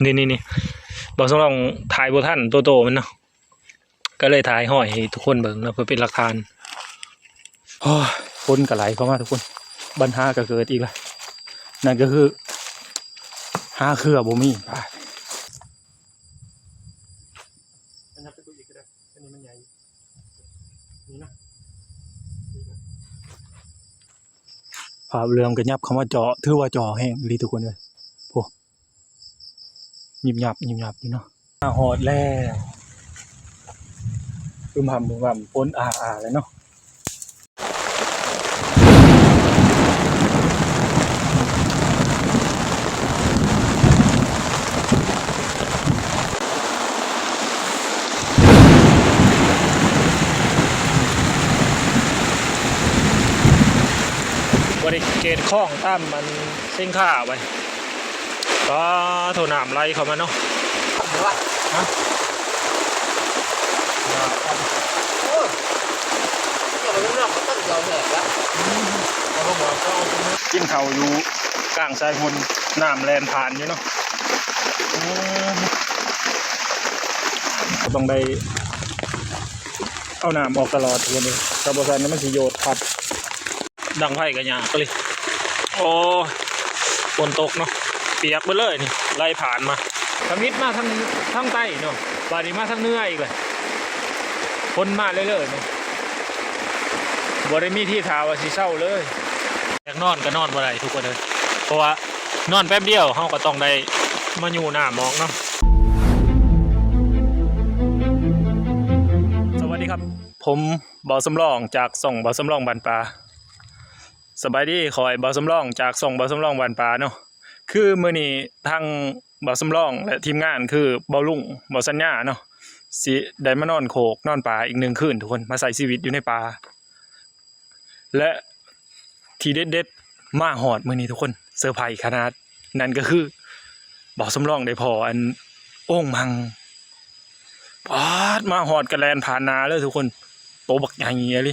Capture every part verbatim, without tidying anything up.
นี่นี่นี่ บ่าวสำรองถ่ายบ่ทันตัวโตมันเนาะ ก็เลยถ่ายห้อยให้ทุกคนเบิ่งเนาะ เพื่อเป็นหลักฐาน โอ้ย ฝนก็ไหลเข้ามาทุกคน ปัญหาก็เกิดอีกละ นั่นก็คือ หาเครือบ่มี อันนั้นเป็นตัวอีกก็ได้ อันนี้มันใหญ่ นี่นะ ภาพเรื่องก็ยับเข้ามาเจาะ ถือว่าเจาะแห้งอีหลีทุกคนเอ้ย โอ้ ยิบยับยิบยับอยู่เนาะ มาฮอดแล้ว พึมพำพึมพำ ฝนอ่าอ่าเลยเนาะ บริเกตคลองตามมันเส้นข้าไป ก็โทรน้ำไหลเข้ามาเนาะ เดี๋ยววะ ฮะ เดี๋ยวมันนอกมันต้นเดียวแหกแล้ว กินข้าวอยู่กลางสายฝน น้ำแล่นผ่านอยู่เนาะ อืม ต้องได้เอาน้ำออกตลอดทุกคนเลย ถ้าบ่ซั้นมันสิโยดพัด ดังไฟก็ยากเลย โอ้ย ฝนตกเนาะ เปียกไปเลยนี่ ไหลผ่านมา ทำอิดมาทาง ทางใต้เนาะ บาดนี้มาทางเหนืออีกเลย ฝนมาเรื่อยๆเนาะ บ่ได้มีทีท่าว่าสิเซาเลย อยากนอนก็นอนบ่ได้ทุกคนเลย เพราะว่านอนแป๊บเดียวเฮาก็ต้องได้มาอยู่น้ำออกเนาะ สวัสดีครับ ผมบ่าวสำรองจากช่องบ่าวสำรองบ้านป่า สบายดี ข้อยบ่าวสำรองจากช่องบ่าวสำรองบ้านป่าเนาะ คือมื้อนี้ทางบ่าวสำรองและทีมงานคือบ่าวลุง บ่าวสัญญาเนาะ สิได้มานอนโคกนอนป่าอีกหนึ่งคืนทุกคน มาใช้ชีวิตอยู่ในป่า และที่เด็ดๆ มาฮอดมื้อนี้ทุกคน เซอร์ไพรส์ขนาด นั่นก็คือ บ่าวสำรองได้พ้ออันโอ่งมัง ป๊าด มาฮอดก็แล่นผ่านหน้าเลยทุกคน โตบักใหญ่อีหลี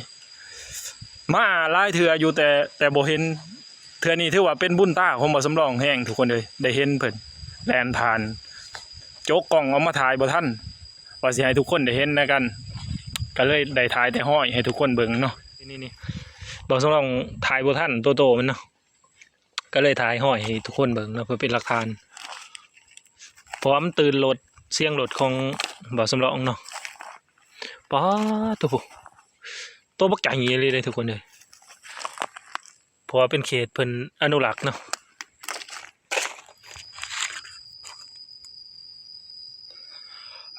มาหลายเทื่ออยู่แต่ แต่บ่เห็น เทื่อนี้ถือว่าเป็นบุญตาของบ่าวสำรองแฮงทุกคนเลย ได้เห็นเพิ่นแล่นผ่าน จกกล้องออกมาถ่ายบ่ทัน ว่าสิให้ทุกคนได้เห็นนำกัน ก็เลยได้ถ่ายแต่ห้อยให้ทุกคนเบิ่งเนาะ นี่ๆๆ บ่าวสำรองถ่ายบ่ทันตัวโตมันเนาะ ก็เลยถ่ายห้อยให้ทุกคนเบิ่งเนาะ เพื่อเป็นหลักฐาน เพราะว่ามันตื่นรถ เสียงรถของบ่าวสำรองเนาะ ป๊าดโถ่ โตบักใหญ่อีหลีเลยทุกคนเลย เพราะว่าเป็นเขตเพิ่นอนุรักษ์เนาะ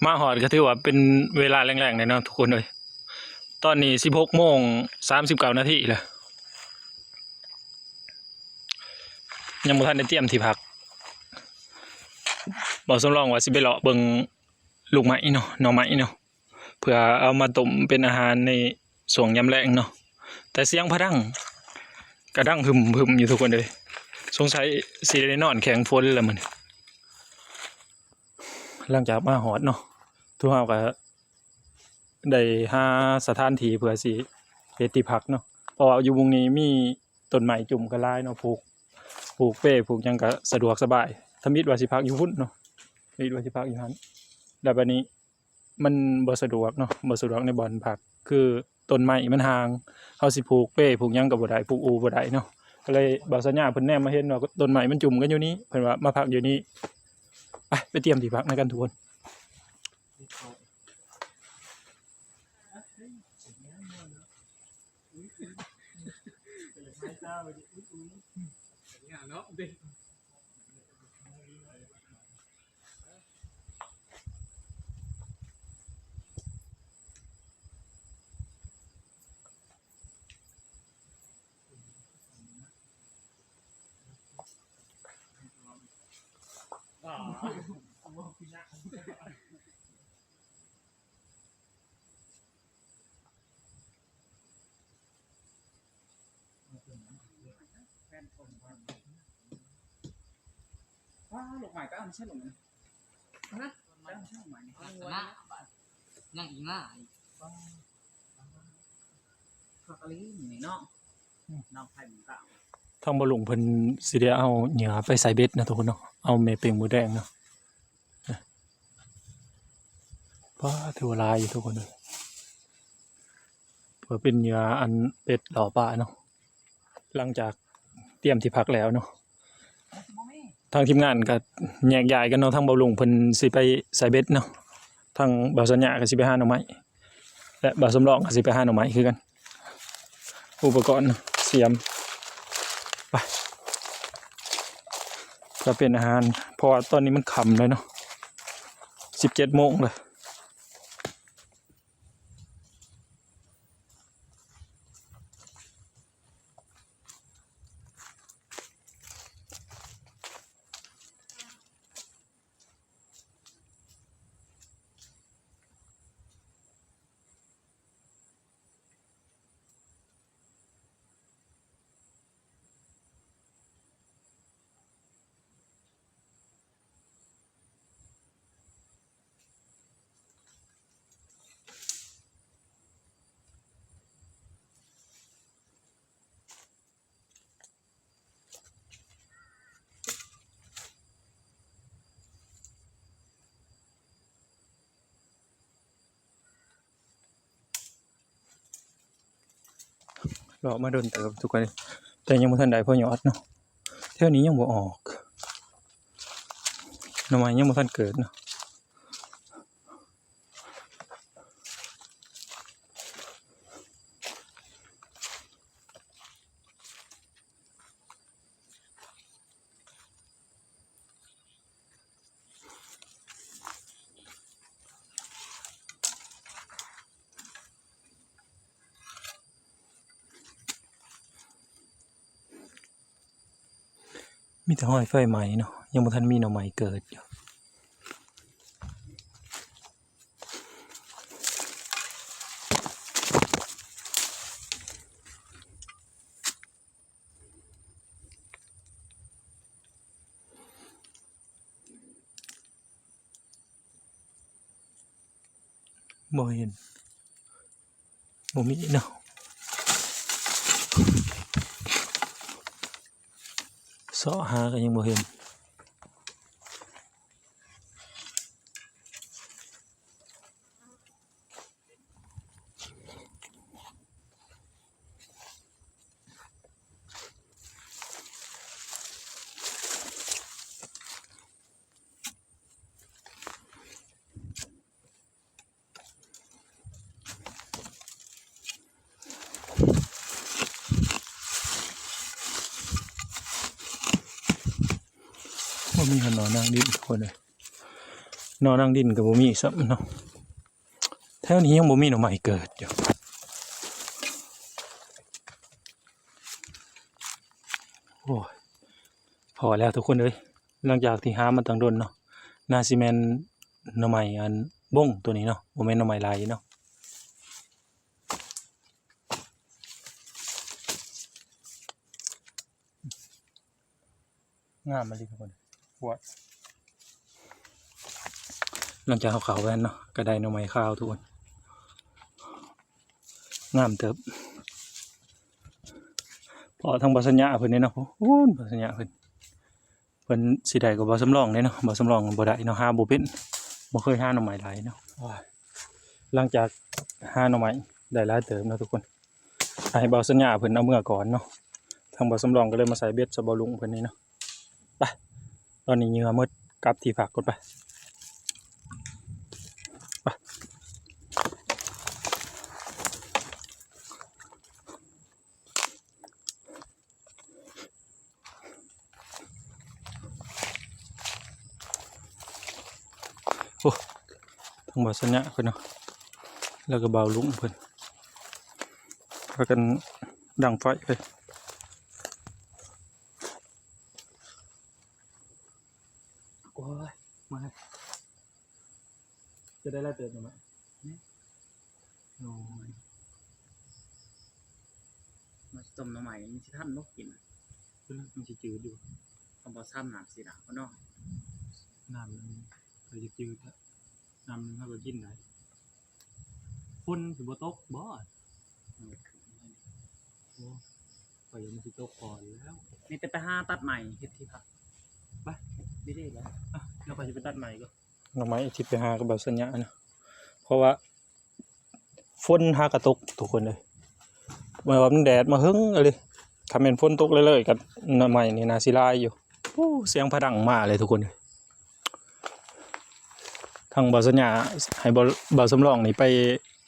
มาฮอดก็ถือว่าเป็นเวลาแลงๆเลยเนาะทุกคนเลย ตอนนี้สิบหกโมงสามสิบเก้านาทีแล้ว ยังบ่ทันได้เตรียมที่พัก บ่าวสำรองว่าสิไปเลาะเบิ่งลูกไม้เนาะ หน่อไม้เนาะ เพื่อเอามาต้มเป็นอาหารในช่วงยามแลงเนาะ แต่เสียงพะดังกะดังหึมๆอยู่ทุกคนเลย สงสัยสิได้นอนแข็งฝนแล้วมื้อนี้ หลังจากมาฮอดเนาะ ทุกเฮาก็ได้หาสถานที่เพื่อสิเฮ็ดที่พักเนาะ เพราะว่าอยู่หม่องนี้มีต้นไม้จุ่มก็หลายเนาะ ผูก ผูกเป ผูกหยังก็สะดวกสบาย ทำอิดว่าสิพักอยู่พุ้นเนาะ ทำอิดว่าสิพักอยู่หั่น แล้วบัดนี้ มันบ่สะดวกเนาะ บ่สะดวกในบ่อนพัก คือต้นไม้มันห่าง เฮาสิผูกเป ผูกหยังก็บ่ได้ ผูกอู่บ่ได้เนาะ ก็เลยบ่าวสัญญาเพิ่นแนมมาเห็นว่าต้นไม้มันจุ่มกันอยู่นี่ เพิ่นว่ามาพักอยู่นี่ ไป ไปเตรียมที่พักนำกันทุกคน ว้า ดอกไม้ก็เอา ไม่ใช่ดอกไม้ ฮะ ไม่ใช่ดอกไม้นี่ ลักษณะ ยังอีกหน้าอีก ผักกะหรี่นี่เนาะ อืม น้องไผ่หมูกะ ทางบ่าวลุงเพิ่นสิได้เอาเหยื่อไปใส่เบ็ดนะทุกคนเนาะ เอาแม่เป้งหมูแดงเนาะ ป้า ถือว่าหลายอยู่ทุกคนเลย เพื่อเป็นเหยื่ออันเบ็ดล่อปลาเนาะ หลังจากเตรียมที่พักแล้วเนาะ ทางทีมงานก็แยกย้ายกันเนาะ ทางบ่าวลุงเพิ่นสิไปใส่เบ็ดเนาะ ทางบ่าวสัญญาก็สิไปหาหน่อไม้ และบ่าวสำรองก็สิไปหาหน่อไม้คือกัน อุปกรณ์เนาะ เสียม ไป ก็เป็นอาหาร เพราะว่าตอนนี้มันค่ำแล้วเนาะ สิบเจ็ดโมงแล้ว เลาะมาโดนเติบทุกคน แต่ยังบ่ทันได้พอยอดเนาะ แถวนี้ยังบ่ออก หน่อไม้ยังบ่ทันเกิดเนาะ มีแต่ฮอยไฟไหม้เนาะ ยังบ่ทันมีหน่อไม้เกิดอยู่ บ่เห็น บ่มีเนาะ เสาะหาก็ยังบ่เห็น บ่มีหน่อหน่อหนางดินทุกคนเลย หน่อหน่อหนางดินก็บ่มีซ้ำเนาะ แถวนี้ยังบ่มีหน่อไม้เกิดอยู่ โอ้ย พอแล้วทุกคนเอ้ย หลังจากที่หามาตั้งโดนเนาะ น่าสิแม่นหน่อไม้อันบงตัวนี้เนาะ บ่แม่นหน่อไม้ลายเนาะ งามมาดิทุกคน ปวด หลังจากเขาเขาแว่นเนาะ ก็ได้หน่อไม้ขาวทุกคน งามเติบ เพราะทางบ่าวสัญญาเพิ่นนี่เนาะ โอ้โห บ่าวสัญญาเพิ่น เพิ่นสิได้ก็บ่าวสำรองเด้เนาะ บ่าวสำรองบ่ได้เนาะ หาบ่เป็น บ่เคยหาหน่อไม้หลายเนาะ โอ้ย หลังจากหาหน่อไม้ได้หลายเติบเนาะทุกคน ให้บ่าวสัญญาเพิ่นเอาเมือก่อนเนาะ ทางบ่าวสำรองก็เลยมาใส่เบ็ดซะบ่าวลุงเพิ่นนี่เนาะ ไป ตอนนี้เหยื่อหมด กลับที่พักก่อนไป ไป โอ้ ทางบ่าวสัญญาเพิ่นเนาะ แล้วก็บ่าวลุงเพิ่น พากันดังไฟไป โอ้ย มา จะได้หลายเติบอยู่ไหม นี่ โอ้ย มาต้มหน่อไม้ มันสิทันบ่กิน มันสิจืดอยู่ เอาบ่ซ้ำน้ำสิดาเนาะ น้ำมันก็จะจืดอะ น้ำหนึ่งเราก็กินได้ ฝนสิบ่ตกบ่ โอ้ ข้อยยังสิตกก่อนแล้ว นี่แต่ไปหาตัดไม้เฮ็ดที่พัก ไป ดีๆแล้ว อ่ะ เดี๋ยวข้อยสิไปตัดไม้ก่อน หน่อไม้ที่ไปหากับบ่าวสัญญานะ เพราะว่าฝนหากะตกทุกคนเลย ว่ามันแดดมาเฮิงเลย ถ้าแม่นฝนตกเลยๆ ก็หน่อไม้นี่น่าสิหลายอยู่ โอ้ เสียงพะดังมาเลยทุกคนเลย ทางบ่าวสัญญาให้บ่าว บ่าวสำรองนี่ไป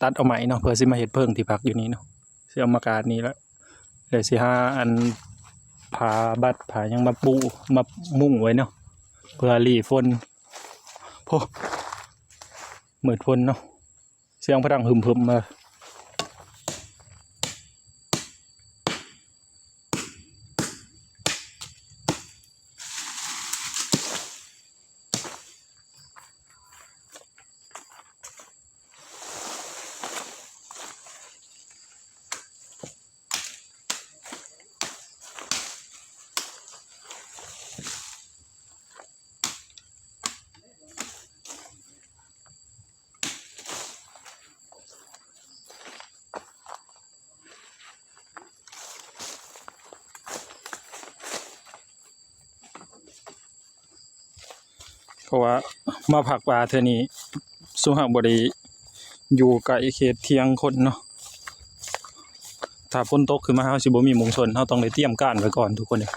ตัดเอาไม้เนาะ เพื่อสิมาเฮ็ดเพิงที่พักอยู่นี่เนาะ สิเอามากาดนี่ละ แล้วสิหาอันผ้าบัดผ้าหยังมาปู มามุงไว้เนาะ เพื่อหลีฝน โพ มืดฝนเนาะ เสียงพะดังหึมๆ มา เพราะว่ามาพักป่าเทื่อนี้ ซุมเฮาบ่ได้อยู่ใกล้เขตเถียงคนเนาะ ถ้าฝนตกขึ้นมา เฮาสิบ่มีหม่องซ่อน เฮาต้องได้เตรียมการไว้ก่อนทุกคนเด้อ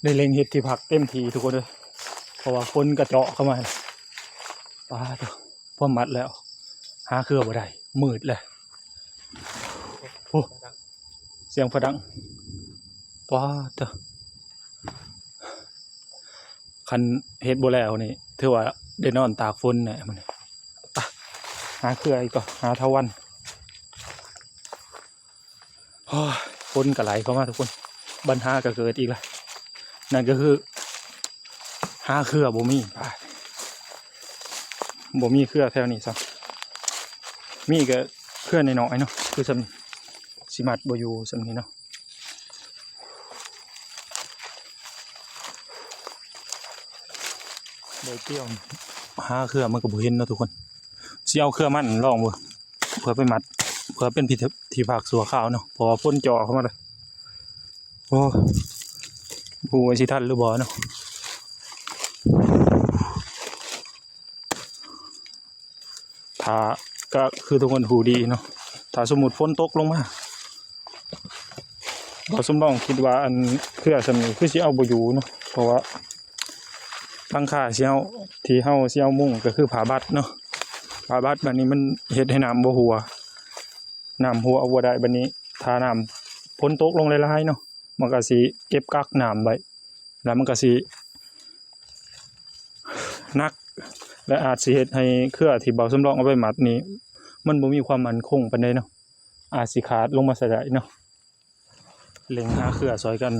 ได้เล็งเฮ็ดที่พักเต็มที่ทุกคนเลย เพราะว่าฝนกระเจาะเข้ามา ปาดโธ่ พอมัดแล้ว หาเครือบ่ได้ มืดเลย โอ้ เสียงพะดัง ปาดโธ่ คันเฮ็ดบ่แล้วนี่ ถือว่าได้นอนตากฝนแน่มื้อนี้ ไป หาเครืออีกก่อน หาเถาวัลย์ โอ้ย ฝนก็ไหลเข้ามาทุกคน ปัญหาก็เกิดอีกแล้ว นั่นก็คือ หาเครือบ่มี บ่มีเครือแถวนี้ซ้ำ มีก็เครือน้อยๆเนาะ คือซ้ำนี้ สิมัดบ่อยู่ซ้ำนี้เนาะ ได้เตรียมหาเครือมันก็บ่เห็นเนาะทุกคน สิเอาเครือมันลองเบิ่ง เพื่อไปมัด เพื่อเป็นที่ ที่พักชั่วคราวเนาะ เพราะว่าฝนเจาะเข้ามาเลย โอ้ บ่ฮู้ว่าสิทันหรือบ่เนาะ ถ้า ก็คือทุกคนฮู้ดีเนาะ ถ้าสมมุติฝนตกลงมา บ่าวสำรองคิดว่าอันเครือส่ำนี้คือสิเอาบ่อยู่เนาะ เพราะว่าหลังคาสิเอา ที่เฮาสิเอามุงก็คือผ้าบัดเนาะ ผ้าบัดบัดนี้มันเฮ็ดให้น้ำบ่หัว น้ำหัวเอาบ่ได้ บัดนี้ถ้าน้ำฝนตกลงหลายๆเนาะ มันก็สิเก็บกักน้ำไว้ แล้วมันก็สิหนัก และอาจสิเฮ็ดให้เครือที่บ่าวสำรองเอาไปมัดนี่ มันบ่มีความมั่นคงปานใดเนาะ อาจสิขาดลงมาซะได้เนาะ เล็งหาเครือซอยกัน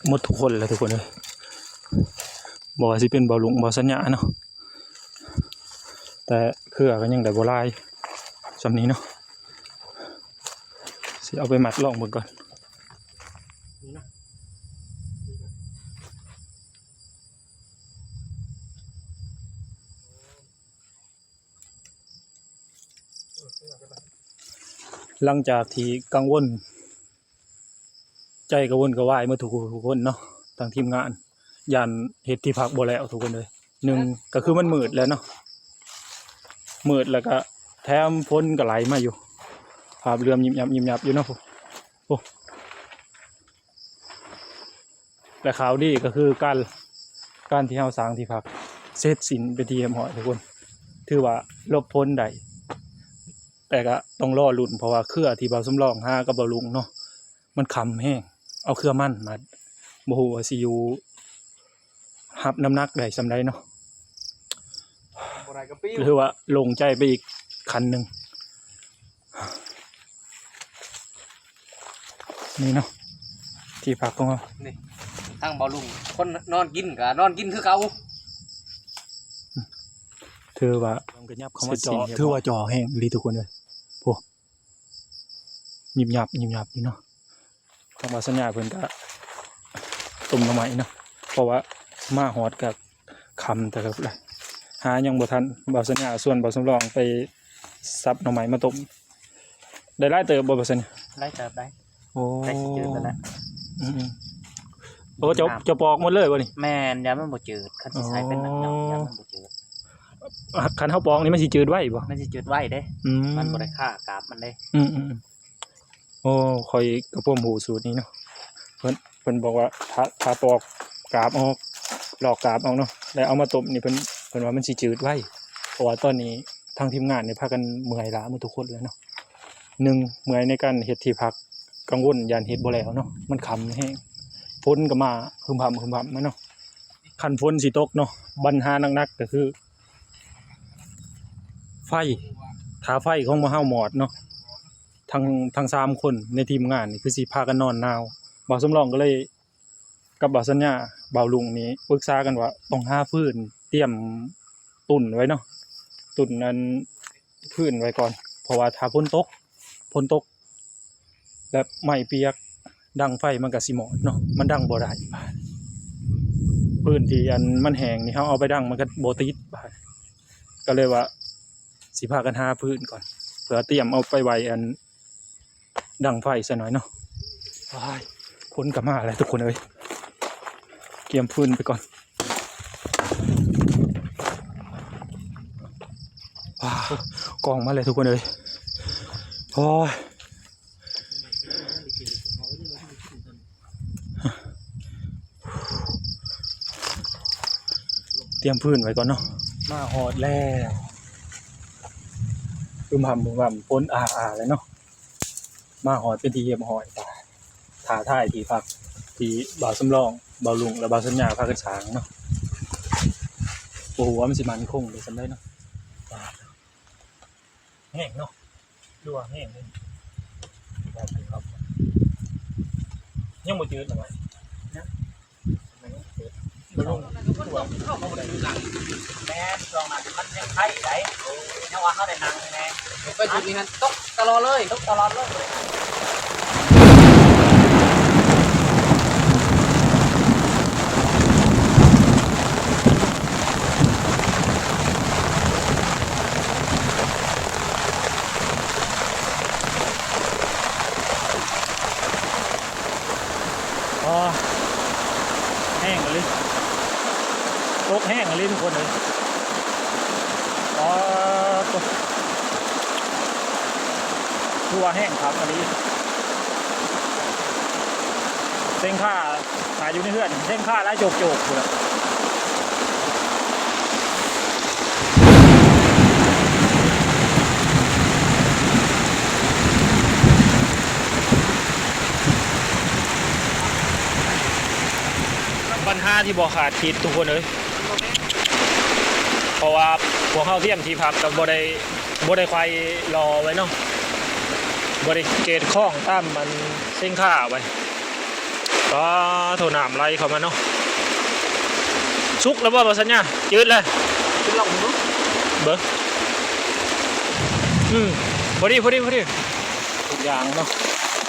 หมดทุกคนแหละทุกคนเอ้ย บ่ว่าสิเป็นบ่าวลุงบ่าวสัญญาเนาะ แต่เครือก็ยังได้บ่หลายส่ำนี้เนาะ สิเอาไปมัดลองเบิ่งก่อน หลังจากที่กังวล ใจกระวนกระวายหมดทุกผู้ทุกคนเนาะ ทั้งทีมงาน ย้านเฮ็ดที่พักบ่แล้วทุกคนเอ้ย หนึ่งก็คือมันมืดแล้วเนาะ มืดแล้วก็แถมฝนก็ไหลมาอยู่ ภาพเหลือมยิบยับยิบยับอยู่เนาะ โอ้ และข่าวดีก็คือการ การที่เฮาสร้างที่พักเสร็จสิ้นเป็นที่เรียบร้อยทุกคน ถือว่าหลบฝนได้ แต่ก็ต้องรอลุ้น เพราะว่าเครือที่บ่าวสำรองหากับบ่าวลุงเนาะ มันค้ำแฮง เอาเครือมันมา บ่ฮู้ว่าสิอยู่ รับน้ำหนักได้ส่ำใดเนาะ บ่ได้ก็ปิ้ว ถือว่าโล่งใจไปอีกขั้นหนึ่ง นี่เนาะ ที่พักของเรา นี่ ทางบ่าวลุง คนนอนกินก็นอนกินคือเก่า ถือว่า ลองกระยับเข้ามา สิจ่อ สินเดียว ถือว่าจ่อแฮงอีหลีทุกคนเอ้ย โอ้ ยิบยับยิบยับอยู่เนาะ ทางบ่าวสัญญาเพิ่นก็ต้มหน่อไม้เนาะ เพราะว่ามาฮอดก็ ค่ำแต่ละละ หายังบ่ทัน บ่าวสัญญาชวนบ่าวสำรองไปสับหน่อไม้มาต้ม ได้หลายเติบบ่ บ่าวสัญญา หลายเติบได้ โอ้ ใกล้สิจืดแล้วแหละ อืมๆ โอ้ เจ้า น้ำ เจ้าปอกหมดเลยบ่นี่ แม่น ย่านมันบ่จืด คันสิใส่เป็นน้ำ อ๋อ ย่านมันบ่จืด อ่ะ คันเฮาปอกนี่มันสิจืดไวบ่ มันสิจืดไวเด้ อืม มันบ่ได้ฆ่ากาบมันเด้ อืมๆๆ โอ้ ข้อยก็พร้อมรู้สูตรนี้เนาะ เพิ่น เพิ่นบอกว่าถ้า ถ้าปอกกาบออก ลอกกาบออกเนาะ แล้วเอามาต้มนี่ เพิ่น เพิ่นว่ามันสิจืดไว เพราะว่าตอนนี้ทางทีมงานนี่พากันเมื่อยล้าหมดทุกคนแล้วเนาะ หนึ่ง เมื่อยในการเฮ็ดที่พัก กังวลย่านเฮ็ดบ่แล้วเนาะ มันค่ำแฮง ฝนก็มา ครึมๆๆ มาเนาะ คันฝนสิตกเนาะ ปัญหาหนักๆ ก็คือ ไฟ ถ้าไฟของหมู่เฮามอดเนาะ ทั้ง ทั้งสามคนในทีมงานนี่คือสิพากันนอนหนาว บ่าวสำรองก็เลย กับบ่าวสัญญา บ่าวลุงนี่ปรึกษากันว่าต้องหาฟืนเตรียมตุนไว้เนาะ ตุนอันฟืนไว้ก่อน เพราะว่าถ้าฝนตก ฝนตก แบบไม้เปียก ดังไฟมันก็สิมอดเนาะ มันดังบ่ได้ พื้นที่อันมันแห้งนี่ เฮาเอาไปดังมันก็บ่ติด ก็เลยว่าสิพากันหาฟืนก่อน เพื่อเตรียมเอาไปไว้อันดังไฟซะหน่อยเนาะ โอ้ย ฝนก็มาแล้วทุกคนเอ้ย เตรียมฟืนไปก่อน ว้าว กองมาเลยทุกคนเอ้ย โอ้ย เตรียมฟืนไว้ก่อนเนาะ มาฮอดแล้ว อึมหำอึมหำ ฝนอ่าๆ เลยเนาะ มาฮอดเป็นที่เรียบร้อย ถ่าทายที่พัก ที่บ่าวสำรอง บ่าวลุง และบ่าวสัญญาพากันสร้างเนาะ บ่ฮู้ว่ามันสิมั่นคงได้ส่ำใดเนาะ แห้งเนาะ ดูว่าแห้งเลย ยังบ่จืดหรอวะ บ่ลง แม่น ช่วงนั้นมันยังไข้ได้ ยังว่าเขาได้นั่งแน่ ไปจุดนี้ฮะ ตกตลอดเลย ตกตลอดเลย อ๋อ แห้งอีหลี ตกแห้งอีหลีทุกคนเอ้ย อ๋อ ตก คือว่าแห้งคักอีหลี เซ็งค่า ถ้าอยู่ในเฮือนเซ็งค่าหลายโจกๆ พู้นล่ะ ปัญหาที่บ่คาดคิดทุกคนเอ้ย เพราะว่าพวกเฮาเตรียมที่พักก็บ่ได้ บ่ได้ไขว่รอไว้เนาะ บ่ได้เกตข้องตามมันเซ็งค่าไว้ ก็โทน้ำไหลเข้ามาเนาะ สุกแล้วบ่ บ่าวสัญญา จืดแล้ว จืดลองดู เบิ่ง อืม พอดี พอดี พอดี ทุกอย่างเนาะ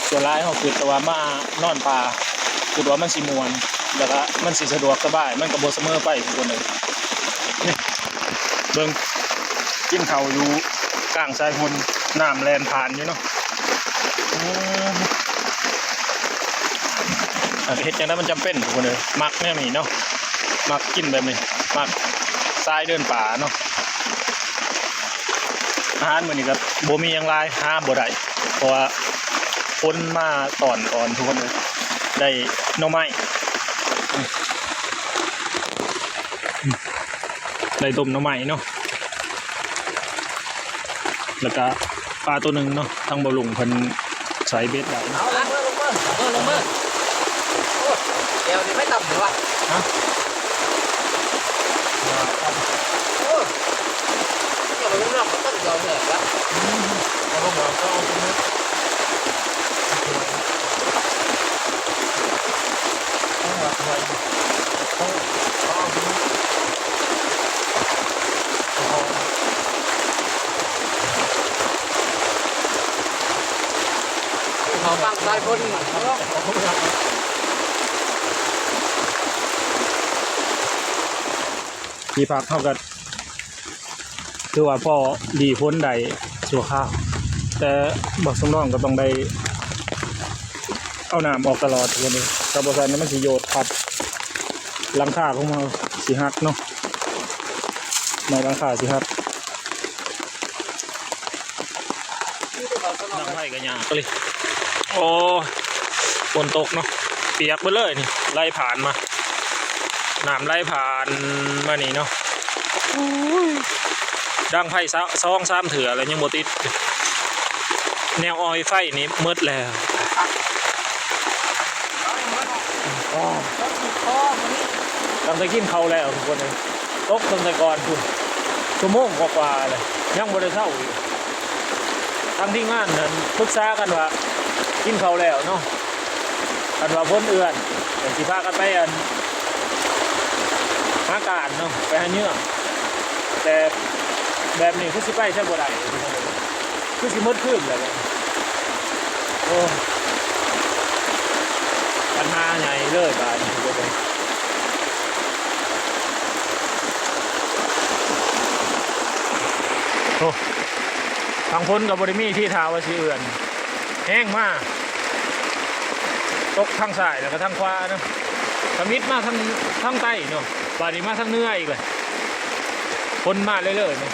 ส่วนหลายเฮาคิดแต่ว่ามานอนป่า คิดว่ามันสิม่วน แล้วก็มันสิสะดวกสบาย มันก็บ่เสมอไปทุกคนเอ้ย นี่ เบิ่ง กินข้าวอยู่กลางสายฝน น้ำแล่นผ่านอยู่เนาะ อืม อ่ะ เฮ็ดจั่งใดมันจำเป็นทุกคนเอ้ย มักแนวนี้เนาะ มักกินแบบนี้ มักสายเดินป่าเนาะ อาหารมื้อนี้ก็บ่มีหยังหลาย หาบ่ได้ เพราะว่าฝนมาตอนก่อนทุกคนเอ้ย ได้หน่อไม้ ได้ต้มหน่อไม้เนาะ แล้วก็ปลาตัวหนึ่งเนาะ ทางบ่าวลุงเพิ่นใส่เบ็ดไว้ เอาลงมือ ลงมือ ลงมือ ลงมือ โอ้ย เดี๋ยวนี้ไม่ต่ำเลยวะ ฮะ โอ้ย เนี่ยมันเริ่มต้นเดียวเนี่ยละ เอาลงมาก็เอาตรงนี้ เขาบังสายฝน ที่พักเฮาก็ถือว่าพอหลีพ้นได้ชั่วคราว แต่บ่าวสำรองก็ต้องได้เอาน้ำออกตลอด ทุกคนเอ้ย ถ้าบ่ซั้นมันสิโยดพัด หลังคาของเฮาสิหักเนาะ ไม้หลังคาสิหัก ดังไฟก็ยากเลย โอ้ ฝนตกเนาะ เปียกไปเลยนี่ ไหลผ่านมา น้ำไหลผ่านมานี่เนาะ โอ้ย ดังไฟซะ สองสามเทื่อแล้วยังบ่ติด แนวออยไฟนี่หมดแล้ว ตั้งแต่กินข้าวแล้วทุกคนเอ้ย ตกตั้งแต่ก่อนพุ้น ชั่วโมงกว่าๆเลย ยังบ่ได้เซาอยู่ ทางทีมงานนั้นปรึกษากันว่า กินข้าวแล้วเนาะ คันว่าพ้นเอือน ก็สิพากันไปอัน หาการเนาะ ไปหาเหยื่อ แต่แบบนี้คือสิไปใช้บ่ได้ คือสิหมดคืนแล้วเนี่ย โอ้ ปัญหาใหญ่เลยบาดนี้ โอ้ ทางพ้นก็บ่ได้มีที่ท่าว่าสิเอือน แฮงมา ตกทางซ้ายแล้วก็ทางขวาเนาะ ทมิดมาทาง ทางใต้เนาะ บาดนี้มาทางเหนืออีกเลย พ้นมาเรื่อยๆเนาะ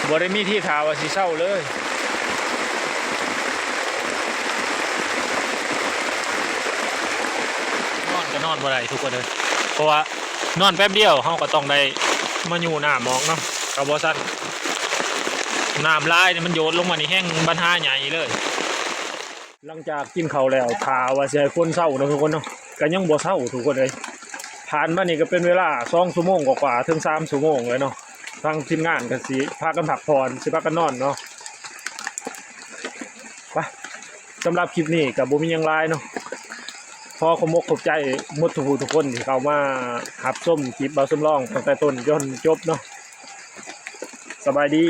บ่ได้มีที่ท่าว่าสิเซาเลย นอนก็นอนบ่ได้ทุกคนเอ้ย เพราะว่านอนแป๊บเดียวเฮาก็ต้องได้มาอยู่น้ำออกเนาะ ก็บ่ซั้นน้ำหลายนี่มันโยดลงมานี่แฮ่งปัญหาใหญ่เลย หลังจากกินข้าวแล้ว ท่าว่าสิให้ฝนเซาเนาะทุกคนเนาะ ก็ยังบ่เซาทุกคนเอ้ย ผ่านมานี่ก็เป็นเวลาสองชั่วโมงกว่าๆ ถึงสามชั่วโมงแล้วเนาะ ทางทีมงานก็สิพากันพักผ่อน สิพากันนอนเนาะ ไป สำหรับคลิปนี้ก็บ่มีหยังหลายเนาะ ขอขอบอกขอบใจหมดทุกผู้ทุกคนที่เข้ามารับชมคลิปบ่าวสำรองตั้งแต่ต้นจนจบเนาะ สบายดี